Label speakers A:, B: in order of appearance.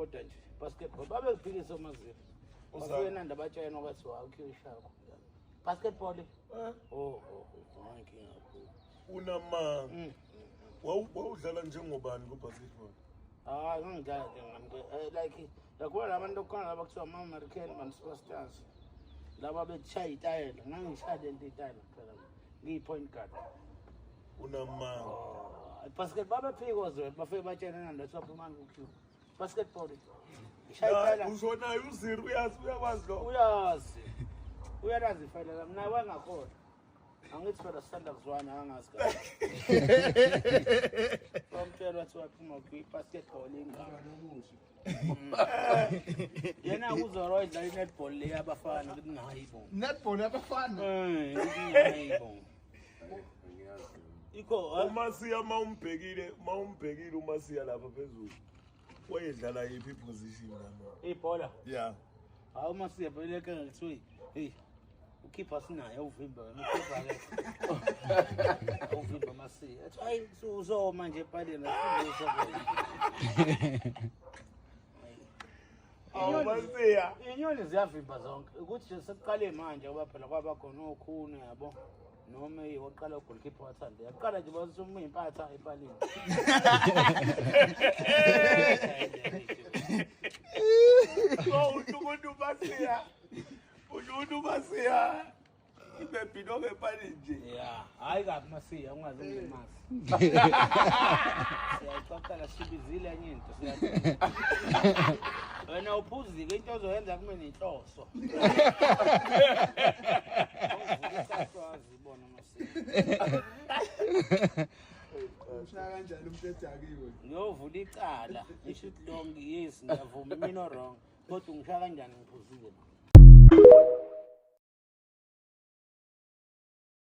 A: Kodwa nje basketball babekuphikisa omaziri. Bafike nanda batshena kwathi wa-queue ishakho. Basketball.
B: Eh?
A: Oh, inkinga kakhulu.
B: Unamanga. Wawudlala njengobani ku-basketball?
A: Hayi, ngangidlala nje ngami like yakhona labantu okukhona laba kuthiwa ama-American man superstars. Laba bekushaya itayela, ngangishaya lento itayela kuphela. Ngiyi-point guard.
B: Unamanga.
A: Oh, basketball babephika ozwela, bafike batshena nanda kuthiwa phumani ku-queue. Basketball. Ngishaya itayela.
B: Usho naye uziri uyazi, uyakwazi lo.
A: Uyazi. Uyalazi ifayela lami, naye wangakholwa. Angithi phela sisanda kuzwana, angazi kahle. Wamtshela wathi waphuma kwi-basketball ingane. Yena uzora wayedlala i-netball le yabafana, ngithi hayi bo.
C: Netball yabafana.
A: Eh, ngithi hayi bo. Ikho
B: Umasiya mawumbhekile uMasiya lapha phezulu. Wayedlala yiphi position nami?
A: Ibhola.
B: Yeah.
A: Hayi, uMasiya phela ke ngithiwe hey ukhipha sinaye uvimba wena ukhipha ke. Uvimba Masiya. Athi hayi uzoma nje epaleni afundise.
B: Awu Masiya.
A: Inyoni ziyavimba zonke. Ukuthi nje sekuqale manje ngoba phela kwaba khona okhune yabo. Noma oqala goalkeeper wathanda. Yaqala nje bathi uma impatha epalini.
B: So umuntu Masiya. Umuntu Masiya. Ibebhilo ngepalini nje.
A: Yeah, hayi kabi Masiya, ungaze ungemazi. Siyayixoxela sibizile enye into siyathi. Wena uphuzile, into ozoyenza kube nenhloso. Ungivula ibona Masiya.
C: Ushaya kanjani umuntu edakiwe?
A: Ngiyovula icala, ngisho ukuthi long yes ngiyavuma mina wrong. Kodwa ungishaya kanjani ngiphuzile?